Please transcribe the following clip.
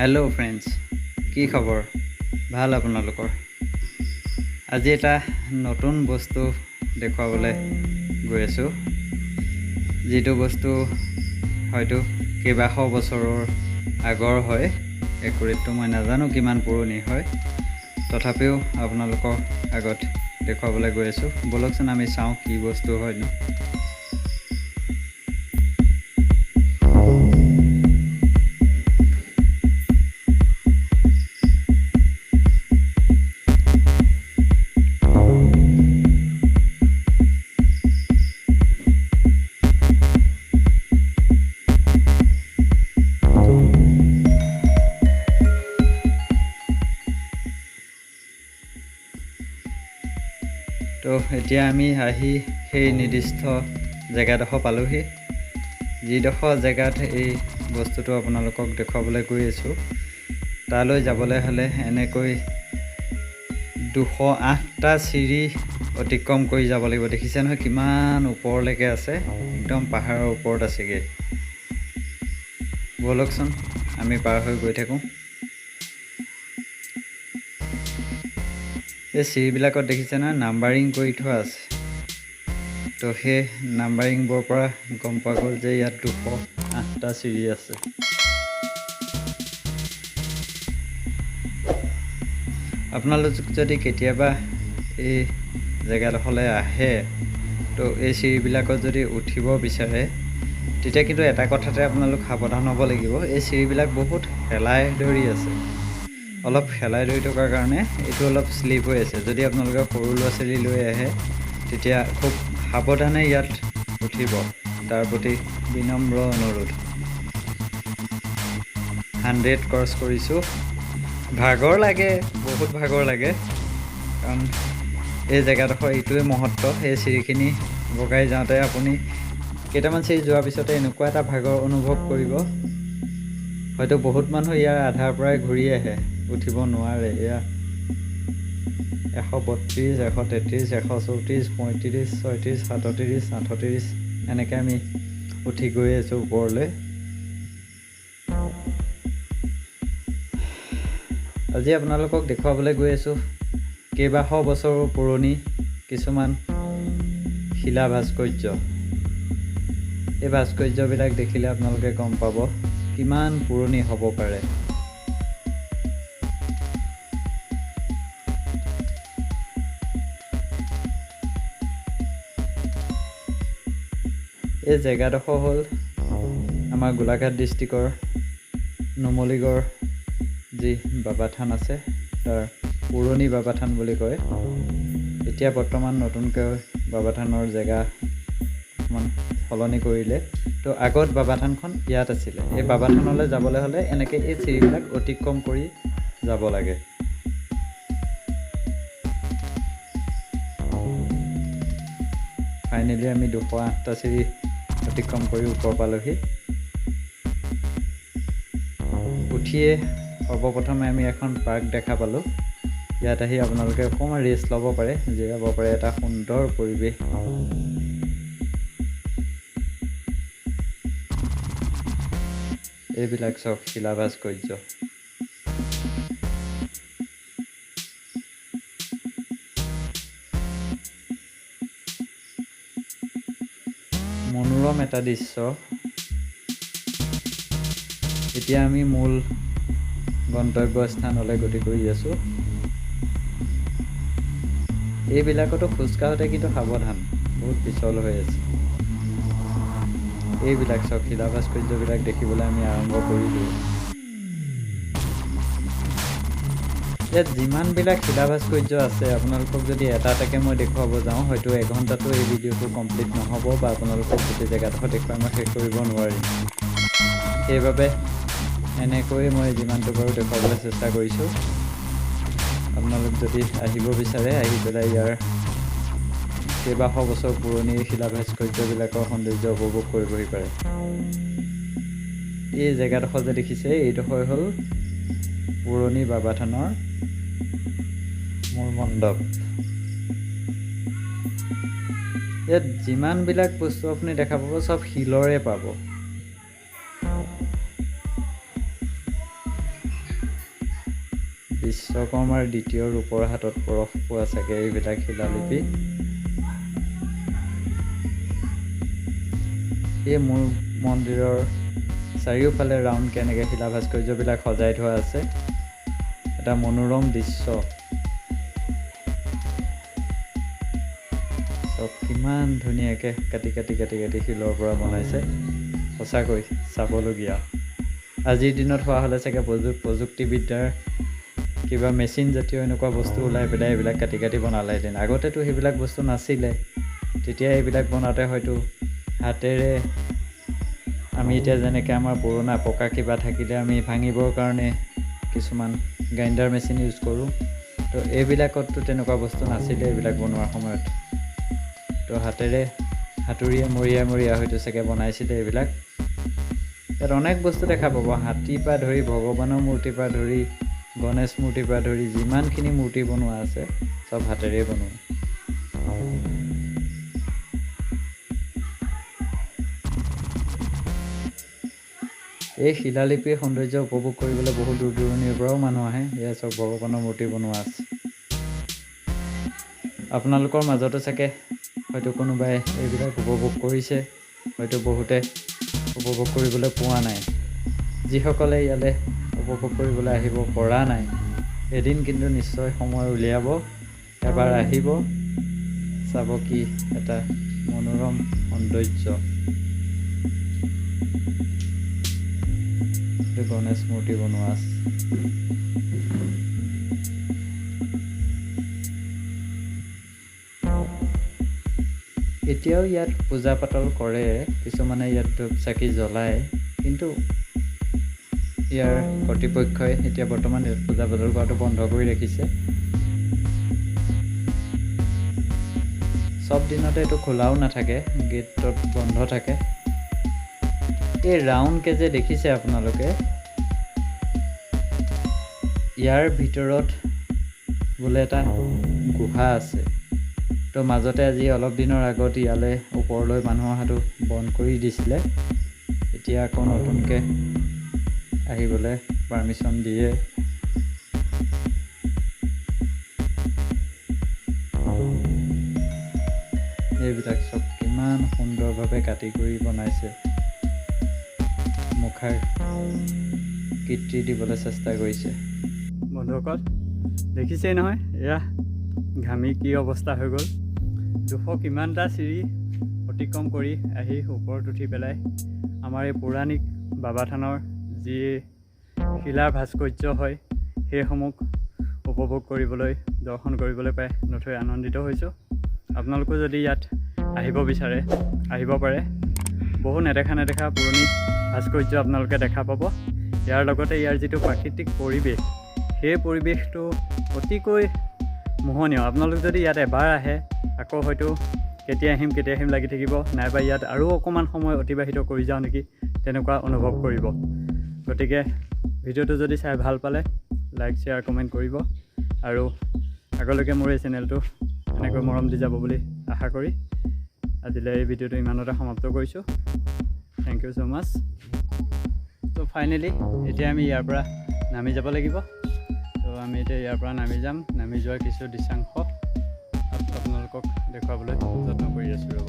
Hello' friends, কি খবৰ? ভাল আপোনালোকৰ? আজি এটা নতুন বস্তু দেখুৱাবলৈ গৈ আছোঁ, যিটো বস্তু হয়তো কেইবাশ বছৰৰ আগৰ হয়। একুৰেটটো মই নাজানো কিমান পুৰণি হয়, তথাপিও আপোনালোকৰ আগত দেখুৱাবলৈ গৈ আছোঁ। ব'লকচোন আমি চাওঁ কি বস্তু হয়নো। তো এতিয়া আমি আহি সেই নিৰ্দিষ্ট জেগাডোখৰ পালোহি, যিডোখৰ জেগাত এই বস্তুটো আপোনালোকক দেখুৱাবলৈ গৈ আছোঁ। তালৈ যাবলৈ হ'লে এনেকৈ 208টা চিৰি অতিক্ৰম কৰি যাব লাগিব। দেখিছে নহয় কিমান ওপৰলৈকে আছে, একদম পাহাৰৰ ওপৰত আছেগৈ। ব'লকচোন আমি পাৰ হৈ গৈ থাকোঁ। এই চিৰিবিলাকত দেখিছে নহয় নাম্বাৰিং কৰি থোৱা আছে। তো সেই নাম্বাৰিংবোৰৰ পৰা গম পোৱা গ'ল যে ইয়াত 208টা চিৰি আছে। আপোনালোক যদি কেতিয়াবা এই জেগাডোখৰলৈ আহে, তো এই চিৰিবিলাকত যদি উঠিব বিচাৰে, তেতিয়া কিন্তু এটা কথাতে আপোনালোক সাৱধান হ'ব লাগিব। এই চিৰিবিলাক বহুত হেলাই ধৰি আছে। অলপ হেলাই ধৰি থকাৰ কাৰণে এইটো অলপ শ্লিপ হৈ আছে। যদি আপোনালোকে সৰু ল'ৰা ছোৱালী লৈ আহে, তেতিয়া খুব সাৱধানে ইয়াত উঠিব, তাৰ প্ৰতি বিনম্ৰ অনুৰোধ। 100 ক্ৰছ কৰিছোঁ। ভাগৰ লাগে, বহুত ভাগৰ লাগে, কাৰণ এই জেগাডোখৰ এইটোৱে মহত্ব। এই চিৰিখিনি বগাই যাওঁতে আপুনি কেইটামান চিৰি যোৱাৰ পিছতে এনেকুৱা এটা ভাগৰ অনুভৱ কৰিব, হয়তো বহুত মানুহ ইয়াৰ আধাৰ পৰাই ঘূৰি আহে, উঠিব নোৱাৰে। এয়া 132, 133, 134, 35, 36, 37, 38, এনেকৈ আমি উঠি গৈ আছোঁ ওপৰলৈ। আজি আপোনালোকক দেখুৱাবলৈ গৈ আছোঁ কেইবাশ বছৰৰ পুৰণি কিছুমান শিলা ভাস্কৰ্য। এই ভাস্কৰ্যবিলাক দেখিলে আপোনালোকে গম পাব কিমান পুৰণি হ'ব পাৰে। এই জেগাডোখৰ হ'ল আমাৰ গোলাঘাট ডিষ্ট্ৰিক্টৰ নুমলীগড় যি বাবাথান আছে, তাৰ পুৰণি বাবাথান বুলি কয়। এতিয়া বৰ্তমান নতুনকৈ বাবাথানৰ জেগা অকণমান সলনি কৰিলে। তো আগত বাবাথানখন ইয়াত আছিলে। এই বাবাথানলৈ যাবলৈ হ'লে এনেকৈ এই চিৰিবিলাক অতিক্ৰম কৰি যাব লাগে। ফাইনেলি আমি 208টা চিৰি অতিক্ৰম কৰি ওপৰ পালোহি। উঠিয়ে সৰ্বপ্ৰথমে আমি এখন পাৰ্ক দেখা পালোঁ। ইয়াত আহি আপোনালোকে অকণমান ৰেষ্ট ল'ব পাৰে, জিৰাব পাৰে, এটা সুন্দৰ পৰিৱেশ। এইবিলাক চব শিলা ভাস্কৰ্য। মনোৰম এটা দৃশ্য। এতিয়া আমি মূল গন্তব্য স্থানলৈ গতি কৰি আছোঁ। এইবিলাকতো খোজকাঢ়োতে কিন্তু সাৱধান, বহুত পিছল হৈ আছে। এইবিলাক চব শিলা ভাস্কৰ্যবিলাক দেখিবলৈ আমি আৰম্ভ কৰিলোঁ। ইয়াত যিমানবিলাক শিলা ভাস্কৰ্য আছে, আপোনালোকক যদি এটা এটাকৈ মই দেখুৱাব যাওঁ, হয়তো এঘণ্টাতো এই ভিডিঅ'টো কমপ্লিট নহ'ব বা আপোনালোকক গোটেই জেগাডোখৰ দেখুৱাই মই শেষ কৰিব নোৱাৰিম। সেইবাবে এনেকৈয়ে মই যিমানটো পাৰোঁ দেখুৱাবলৈ চেষ্টা কৰিছোঁ। আপোনালোক যদি আহিব বিচাৰে, আহি পেলাই ইয়াৰ কেইবাশ বছৰ পুৰণি শিলা ভাস্কৰ্যবিলাকৰ সৌন্দৰ্য উপভোগ কৰিবহি পাৰে। এই জেগাডোখৰ যে দেখিছে, এইডোখৰ হ'ল পুৰণি বাবাথানৰ মূল মণ্ডপ। ইয়াত যিমানবিলাক বস্তু আপুনি দেখা পাব, চব শিলৰে পাব। বিশ্বকৰ্মাৰ দ্বিতীয় ৰূপৰ হাতত পৰশ পোৱা চাগে এইবিলাক শিলালিপি। এই মূল মন্দিৰৰ চাৰিওফালে ৰাউণ্ড কেনেকৈ শিলা ভাস্কৰ্যবিলাক সজাই থোৱা আছে, এটা মনোৰম দৃশ্য। চব কিমান ধুনীয়াকৈ কাটি কাটি কাটি কাটি শিলৰ পৰা বনাইছে, সঁচাকৈ চাবলগীয়া। আজিৰ দিনত হোৱা হ'লে চাগে প্ৰযুক্তিবিদ্যাৰ কিবা মেচিন জাতীয় এনেকুৱা বস্তু ওলাই পেলাই এইবিলাক কাটি কাটি বনালেহেঁতেন। আগতেতো সেইবিলাক বস্তু নাছিলে, তেতিয়া এইবিলাক বনাওঁতে হয়তো হাতেৰে, আমি এতিয়া যেনেকৈ আমাৰ পুৰণা পকা কিবা থাকিলে আমি ভাঙিবৰ কাৰণে কিছুমান গ্ৰাইণ্ডাৰ মেচিন ইউজ কৰোঁ, তো এইবিলাকততো তেনেকুৱা বস্তু নাছিলে এইবিলাক বনোৱাৰ সময়ত। তো হাতেৰে হাতুৰীয়ে মৰিয়াই মৰিয়াই হয়তো চাগে বনাইছিলে এইবিলাক। ইয়াত অনেক বস্তু দেখা পাব, হাতীৰ পৰা ধৰি ভগৱানৰ মূৰ্তিৰ পৰা ধৰি গণেশ মূৰ্তিৰ পৰা ধৰি যিমানখিনি মূৰ্তি বনোৱা আছে চব হাতেৰেই বনোৱা। এই শিলালিপিৰ সৌন্দৰ্য উপভোগ কৰিবলৈ বহু দূৰ দূৰণিৰ পৰাও মানুহ আহে। এয়া চব ভগৱানৰ মূৰ্তি বনোৱা আছে। আপোনালোকৰ মাজতো চাগে হয়তো কোনোবাই এইবিলাক উপভোগ কৰিছে, হয়তো বহুতে উপভোগ কৰিবলৈ পোৱা নাই। যিসকলে ইয়ালৈ উপভোগ কৰিবলৈ আহিব পৰা নাই, এদিন কিন্তু নিশ্চয় সময় উলিয়াব, এবাৰ আহিব, চাব কি এটা মনোৰম সৌন্দৰ্য। গণেশ মূৰ্তি বনোৱা আছে। এতিয়াও ইয়াত পূজা পাতল কৰে, কিছুমানে ইয়াত ধূপ চাকি জ্বলায়, কিন্তু ইয়াৰ কৰ্তৃপক্ষই এতিয়া বৰ্তমান ইয়াত পূজা পাতল কৰাটো বন্ধ কৰি ৰাখিছে। চব দিনতে এইটো খোলাও নাথাকে, গেটত বন্ধ থাকে। এই ৰাউণ্ডকে যে দেখিছে আপোনালোকে, ইয়াৰ ভিতৰত বোলে এটা গুহা আছে। তো মাজতে আজি অলপ দিনৰ আগত ইয়ালৈ ওপৰলৈ মানুহ অহাটো বন্ধ কৰি দিছিলে, এতিয়া আকৌ নতুনকৈ আহিবলৈ পাৰ্মিশ্যন দিয়ে। এইবিলাক চব কিমান সুন্দৰভাৱে কাটি কৰি বনাইছে, মুখাৰ কীৰ্তি দিবলৈ চেষ্টা কৰিছে। বন্ধুসকল দেখিছেই নহয়, এয়া ঘামি কি অৱস্থা হৈ গ'ল। 200 কিমানটা চিৰি অতিক্ৰম কৰি আহি ওপৰত উঠি পেলাই আমাৰ এই পৌৰাণিক বাবাথানৰ যি শিলাৰ ভাস্কৰ্য হয় সেইসমূহ উপভোগ কৰিবলৈ, দৰ্শন কৰিবলৈ পাই নথৈ আনন্দিত হৈছোঁ। আপোনালোকো যদি ইয়াত আহিব বিচাৰে আহিব পাৰে। বহু নেদেখা নেদেখা পুৰণি ভাস্কৰ্য আপোনালোকে দেখা পাব। ইয়াৰ লগতে ইয়াৰ যিটো প্ৰাকৃতিক পৰিৱেশ, সেই পৰিৱেশটো অতিকৈ মোহনীয়। আপোনালোক যদি ইয়াত এবাৰ আহে আকৌ হয়তো কেতিয়া আহিম কেতিয়া আহিম লাগি থাকিব, নাইবা ইয়াত আৰু অকণমান সময় অতিবাহিত কৰি যাওঁ নেকি তেনেকুৱা অনুভৱ কৰিব। গতিকে ভিডিঅ'টো যদি চাই ভাল পালে লাইক শ্বেয়াৰ কমেণ্ট কৰিব আৰু আগলৈকে মোৰ এই চেনেলটো এনেকৈ মৰম দি যাব বুলি আশা কৰি আজিলৈ এই ভিডিঅ'টো ইমানতে সমাপ্ত কৰিছোঁ। Thank you so much. To' finally এতিয়া আমি ইয়াৰ পৰা নামি যাব লাগিব। ত' আমি এতিয়া ইয়াৰ পৰা নামি যাম। নামি যোৱাৰ কিছু দৃশ্যাংশ আপোনালোকক দেখুৱাবলৈ যত্ন কৰি আছোঁ। ৰ'ব।